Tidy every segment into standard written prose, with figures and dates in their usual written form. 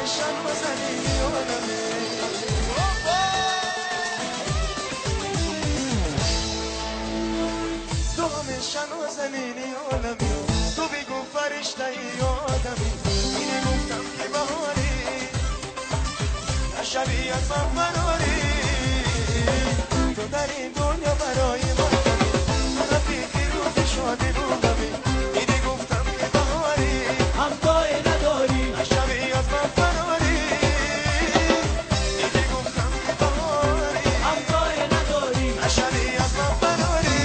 همیشه نازنینی عالمی. تو همیشه نازنینی عالمی، تو بگو فرشته ای آدمی. اینه گفتم که بهاری نشوی از من فراری. تو در این دنیا برای من کمی، تو رفیقی روز شادی بودمی. اینه گفتم که بهاری همتای نداری، نشوی از من فراری. اینه گفتم که بهاری همتای نداری، نشوی از من فراری.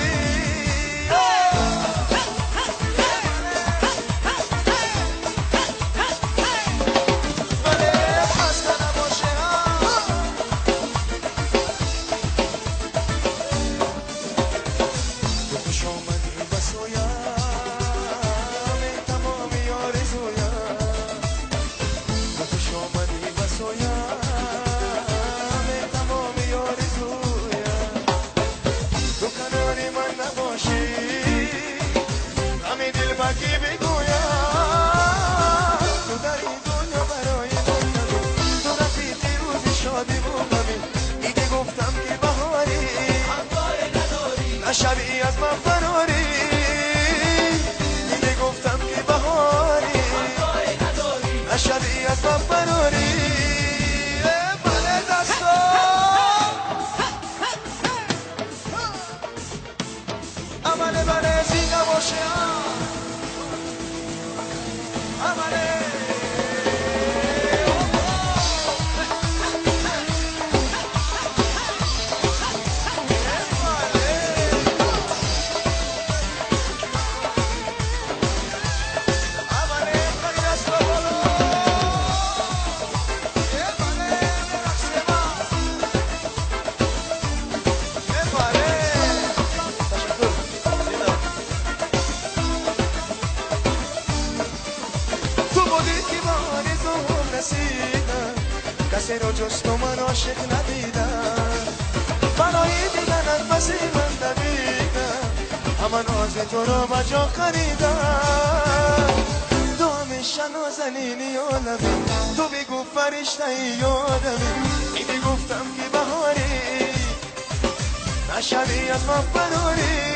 شبی از من فراری. دیگه گفتم که بهاری نشوی از من فراری. بله دستا عمله بله زینه باشه عمله. کسی رو جز تو من عاشق ندیدم، برای دیدنت بسی من دویدم، همه ناز تو رو به جا خریدم. تو همیشه نازنینی عالمی، تو بگو فرشته ای آدمی. اینه گفتم که بهاری نشوی از من فراری.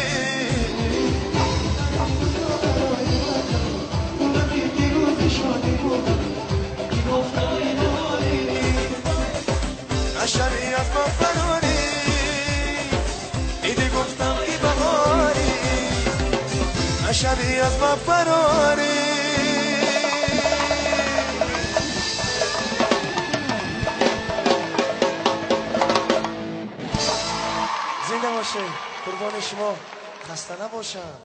نشوی از من فراری. دیدی گفتم که بهاری نشوی از من فراری. زنده باشه قربان شما، خسته نباشم.